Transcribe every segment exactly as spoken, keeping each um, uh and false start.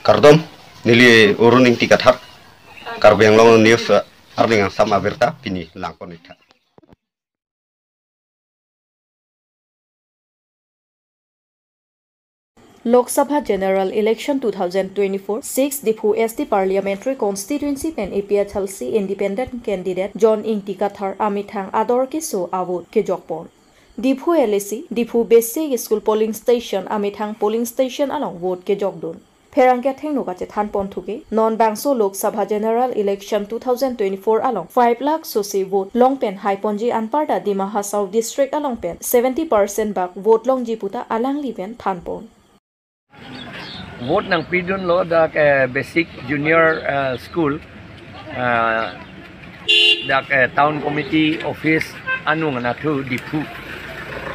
Kardom, neli Arun Ingti Kathar, Karbi Anglong News, eh, arni kangsam abirta pini langpon-ik tha. Lok Sabha General Election two thousand twenty-four, six Diphu S T Parliamentary Constituency pen A P H L C Independent Candidate John Ingti Kathar amethang ador keso avote kejokpon. Diphu L A C, Diphu Basic School Polling Station amethang polling station along vote kejokdun. Pherangke athengno kachethanpon thuke, non bangso Lok Sabha General Election two thousand twenty-four along five lakh sose vote long pen haiponji anparta Dima Hasao District along pen seventy percent bak vote longji puta alangli pen thanpon. Vote nangpidunlo dak, eh, Basic Junior, eh, School, eh, dak, eh, Town Committee Office anung anatthu Diphu.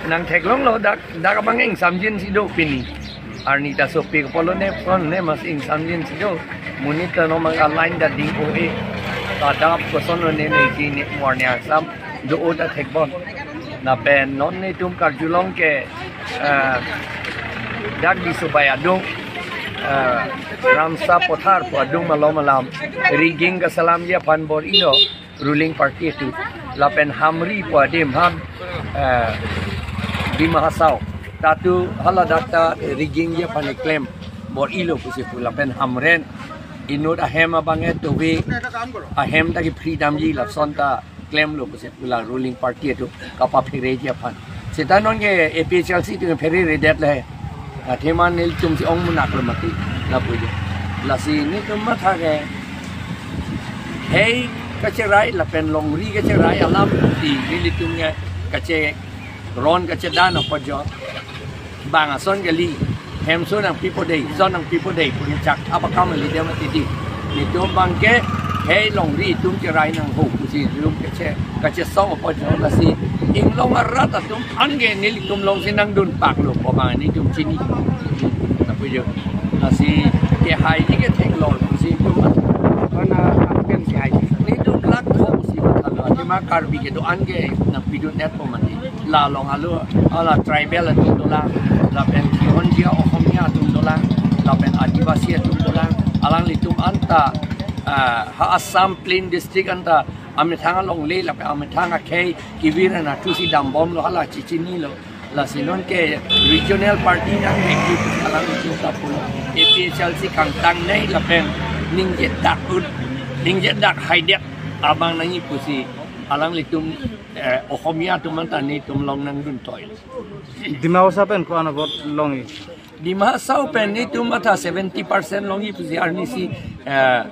Nangtheklonglo dak, dak abang ingsamjin si do pini. Arni ta sopik apotlo ne, kon ne mas ingsamjin si do. Monit ta non mang a-line ta ding-o-e. Kadap kosonlo ne ne ji ne morning exam do-o ta thekbom. Lapen non netum karjulong ke, eh, dak Disobai adung, eh, Ramsa Pothar pu adung malom alam rigging kasalamji aphan bor-ilo ruling party atum. Lapen Hamri pu adim aphan, eh, Dima Hasao, ta tu hala dak ta riggingji aphan keklem bor-ilo pusi pu. Lapen Hamren inut ahem abang e tove ahem ta ke-free damji lason ta klemlo pusi pu la ruling party atum kapaphereji aphan. Seta non ke A P H L C atum phereredet le. Athema nelitum si ong munak lo mati lapu je. Lasi netum matha ke hei kacherai lapen longri kacherai alam ti nelitum ke kacheron kachedan apot jo. Bang ason kali, hem so nangpipo dei, son nangpipo dei, pu ne chak thap akam kali dia mati di. Netum abang ke hei longri atum cherai nangho pusi netum kache, kachesong apot jo. Lasi inglong arat atum an ke nelitum along si nangdun paklo pu abang netum chini. Lapu jo. Lasi kehai ji ke theklong pusi netum mat. Kona apen si hai. Netum lak tho pusi mathalo. Athema Karbi kedo-an ke nangpidun-etpo mati. La along alo, hala tribal atum dolang, lapen kihonjia Ohomia atum dolang, lapen Adivasi atum dolang, alanglitum anta, ah, ha Assam Plain District anta amethang alongle lapen amethang akhei kevir anatthu si dambomlo, hala chechinilo. Lasi non ke regional party nangvek ji pusi alanglitum ta pulo. A P H L C kangtang nei lapen ningje dak un, ningje dak haidet abang nangji pusi alanglitum, eh, Ohomia atum anta netum along nangdun toi. Dima Hasao pen ko-an avote longji? Dima Hasao pen netum matha seventy percent longji pusi arnisi, eh,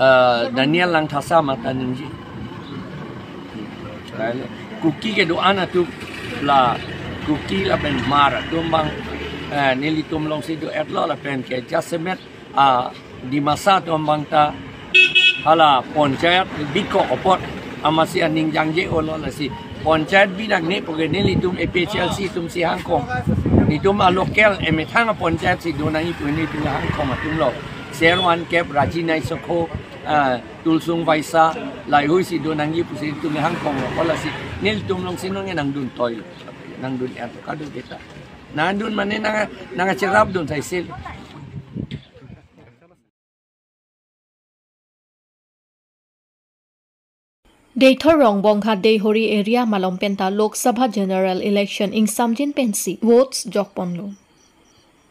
eh, Daniel Langthasa mata ningje. Kuki kedo-an atum la Kuki lapen Hmar atum abang, eh, nelitum along si do-etlo lapen ke jasemet a Dimasa atum abang ta hala panchayat bikok apot amatsi aning jangje-olo. Lasi panchayat binang ne pu ke nelitum A P H L C atum si hangkong. Netum a-local emethang a-panchayat si do nangji pu netum hangkong atumlo. Serwan kep Raji Naisokho, ah, Tulsung Vaisa, laheihui si do nangji pusi netum hangkonglo. Lasi nelitum along si non ke nangdun toi, nangdun-et kadokave ta. Nangdun mane nang, nangcherapdun saisel. Deithor Rongbonghat Deihori area malom penta Lok Sabha General Election ingsamjin pensi votes jokponlo.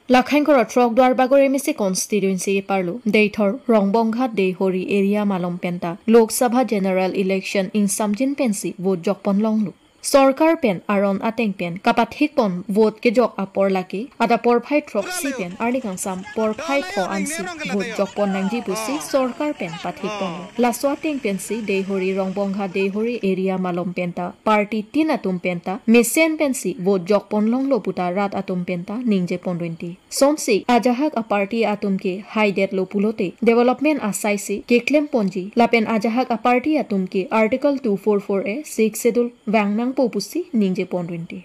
Lakhain koro throk Duarbagori M A C constituency parlo Deithor Rongbonghat Deihori area malom penta Lok Sabha General Election ingsamjin pensi vote jokponlonglo. Sorkar pen aron ateng pen kapathikpon vote kejok apor lake adap porphai throksi pen arni kangsam porphai pho ansi vote jokpon nangji pusi sorkar pen pathikponlo. Laso ateng pensi Deihori Rongbonghat Deihori area malom penta party tin atum penta mesen pensi vote jokponlonglo puta rat atum penta ningjeponrenti. Somsi ajahak a-party atum ke haidetlo pulote development asai si keklemponji lapen ajahak a-party atum ke Article two four four A, Sixth Schedule vang nangpo pusi ningjeponrenti.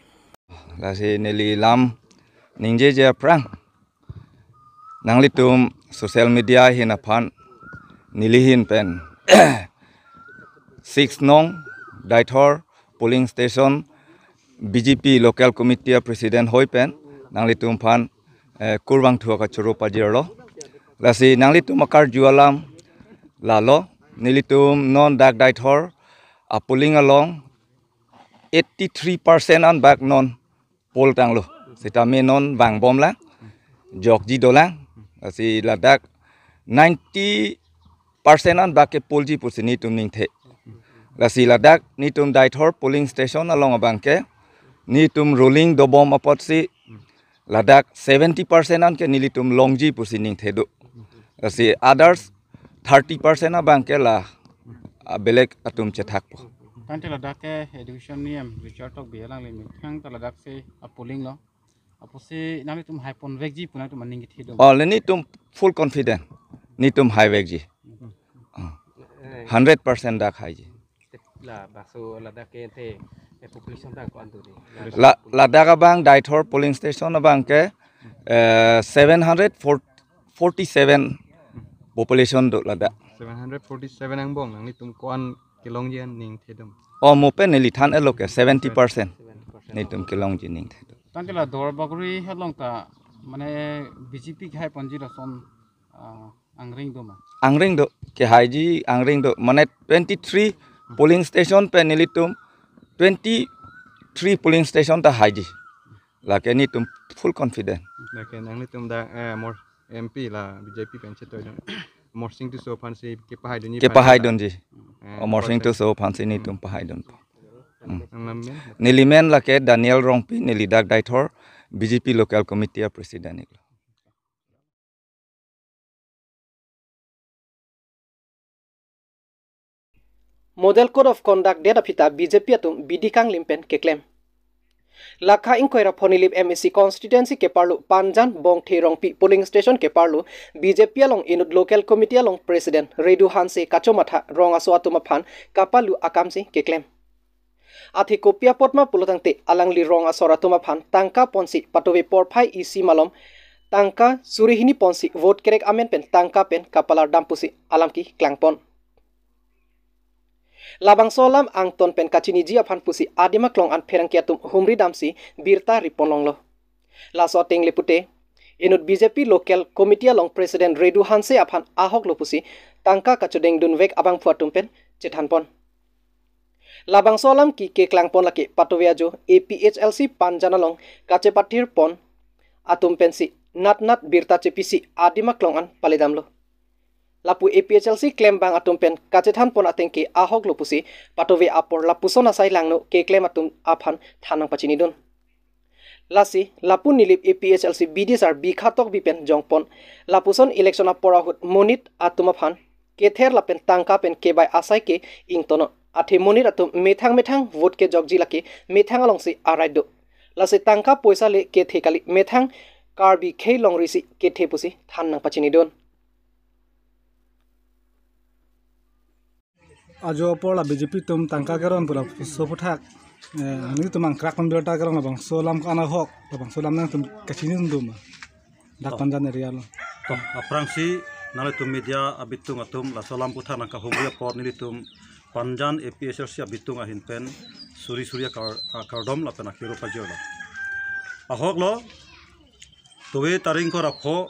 Lasi neli lam ningjeje aphrang, nanglitum social media ahin aphan neli ahin pen six nong Deithor polling station B J P local committee a-president hoi pen nanglitum aphan, eh, kurvangthu akachoro pajirlo. Lasi nanglitum akarju alam lalo, nelitum non dak Deithor a polling along eighty three percent anbak non poll tanglo. Sitame non vangbomlang, jokji dolang. Lasi ladak ninety percent anbak ke pollji pusi netum ningthe. Lasi ladak netum Deithor polling station along abang ke netum ruling dobom apotsi ladak seventy percent an ke nelitum longji pusi ningthe do. Lasi others thirty percent abang ke la, ah, belek atum chethakpo. Tangte ladak ke education niyam Richard Tokbi alangli methang ta ladak si a polling lo. Apotsi nanglitum haiponvekji pu nangtum aning kethe do. Oh, le netum full confident. Netum haivekji. Ah. Hundred percent dak haiji. Labangso ladak ke te, eh, population ta ko-an do ni? La, ladak abang Deithor polling station abang ke, eh, seven hundred forty-seven population do ladak. Seven hundred forty-seven angbong nanglitum ko-an kelongji an ningthe do ma? Oh, mo pen neli than-etlo ke seventy percent. Seventy percent. Netum kelongji ningthe do. Tangte la Duarbagori along ta mane B J P kehaiponji lason, ah, angring do ma? Angring do, kehaiji angring do. Mane twenty-three polling station pen nelitum twenty-three polling station ta haiji. Lake netum full confident. Lake nanglitum dak, eh, amor M P la B J P pen chetoidun. Amarsing Tisso aphansi kepahaidunji. Kepahaidunji. Eh, Amarsing Tisso aphansi netum pahaidun. Hmm. Nangli men? Neli men lake Daniel Rongpi, neli dak Deithor B J P local committee a president iklo. Model Code of Conduct det aphi ta B J P atum bidi kanglim pen keklem. Lakha ingkoi ra pho Nilip M A C constituency keparlo Panjan Bongthe Rongpi polling station keparlo B J P along inut local committee along president Redu Hanse kachomatha rong aso atum aphan kapalu akamsi keklem. Athe kopi apot ma pulo tangte alangli rong asor atum aphan tangka ponsi patove porphai isi malom tangka suri hini ponsi vote kerek amen pen tangka pen kapalar dam pusi alam keklangpon. Labangso alam angton pen kachiniji aphan pusi adim aklong an pherangke atum humri damsi birta ripon longlo. Laso ateng le pute, inut B J P local committee along president Redu Hanse aphan ahok lo pusi tangka kachodengdunvek abangphu atum pen chethanpon. Labangso alam ke keklangpon lake patove ajo A P H L C Panjan along kachepathirpon atum pensi natnat birta chepisi adim aklong an paledamlo. Lapu A P H L C klembang atum pen kachethanpon ateng ke ahok lo pusi patove apor lapuson asai langno keklem atum aphan than nangpachinidun. Lasi lapu Nilip A P H L C B D sir Bikha Tokbi pen jongpon lapuson election apor ahut monit atum aphan kether lapen tangka pen kebai asai ke ingtonnon, athe monit atum methang methang vote kejokji lake methang alongsi arai do. Lasi tangka poisa le kethe kali, methang Karbi khei longrisi kethe pusi than nangpachinidun. Ajo apor la B J P atum tangka keron pu laso aphuthak, eh, netum angkrak pon birta kerong labangso alam ko-an ahok, labangso alam nangtum kachinidun ma dak Panjan area along? To, aphrangsi nanglitum media abitung atum laso alam aphuthak nangkahumri apot nelitum Panjan A P H L C abitung ahin pen suri suri akar, akardom lapen akero pajirlo. Ahok lo, tove tarik ingkoi ra pho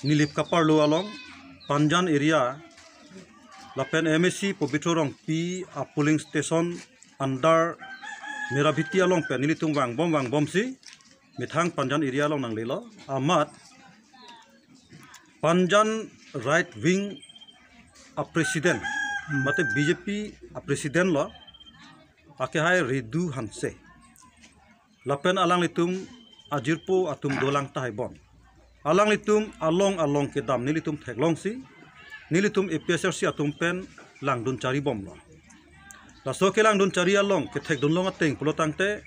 Nilip kaparlo along Panjan area lapen M A C Pobitro Rongpi a polling station under Merabhiti along pen nelitum vangbom vangbomsi methang Panjan area along nanglelo. Amat Panjan right wing a president, mate B J P a president lo, akehai Redu Hanse. Lapen alanglitum ajirpo atum dolang tahai bon. Alanglitum along along kedam nelitum theklongsi, nelitum A P H L C atum pen langdun charibomlo. Laso kelangdun chari along kethekdun long ateng pulo tangte,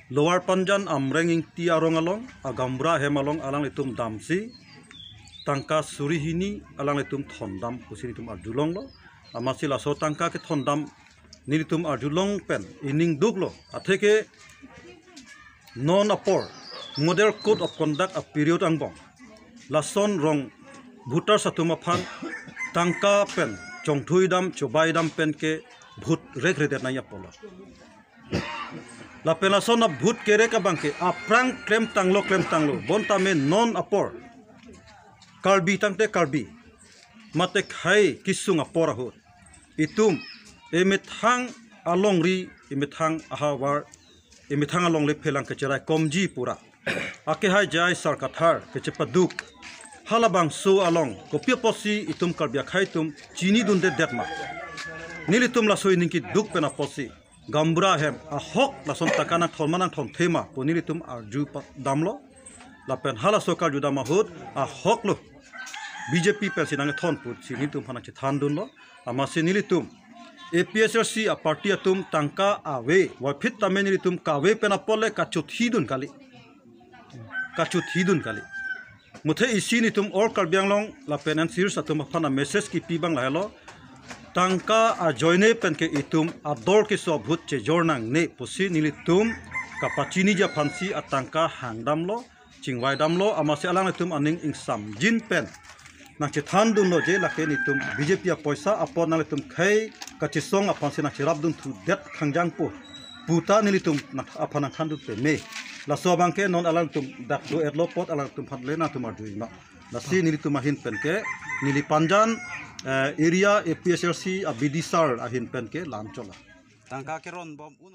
Lower Panjan Amreng Ingti arong along, Agamra ahem along alanglitum damsi, tangka suri hini alanglitum thondam pusi nelitum arjulonglo. Amatsi laso tangka kethondam nelitum arjulong pen ining duklo. Atheke non apor Model Code of Conduct a period angbong lason rong voters atum aphan tangka pen chongthui dam, chobai dam pen ke vote rekredet nangji apotlo. Lapen lason a vote kerek abang ke aphrang klemtanglo klemtanglo. Bonta me non apor Karbi tangte Karbi, mate khei kesung apor ahut, itum emethang alongri, emethang ahavar, emethang alongle phelang kecherai komji pura, akehai J I Sar Kathar kechepaduk, halabangso along kopi apotsi itum Karbi akhei atum chinidundedet ma? Nelitum laso ining keduk pen apotsi gaonbura ahem ahok lason tangka nangthon ma nangthonthe ma pu nelitum arju pa-, damlo. Lapen halaso karju dam ahut ahoklo B J P pensi nangthon pusi nelitum aphan nangchethandunlo. Amatsi nelitum A P H L C a party atum tangka ave, puvoiphit tame nelitum kave pen apot le kachothidun kali, kachothidun kali. Muthe isi nelitum all Karbi Anglong lapen N C Hills atum aphan a message kipi abang lahelo. Tangka ajoine pen ke itum ador keso ahut chejor nangne pusi nelitum kapachiniji aphansi atangka hangdamlo, chingvaidamlo. Amatsi alanglitum aning ingsamjin pen nangchethandunlo je lake nelitum B J P apoisa apot nanglitum khei kachesong aphansi nangcherapdunthudet khangjangpo puta nelitum nang-, aphan nangthandun peme. Laso abang ke non alanglitum dak do-etlo apot alanglitum aphan le nangtum arjuji ma. Lasi nelitum ahin pen ke, neli Panjan, eh, area A P H L C a B D sir ahin pen ke la-an chotlo. Tangka keron bom un.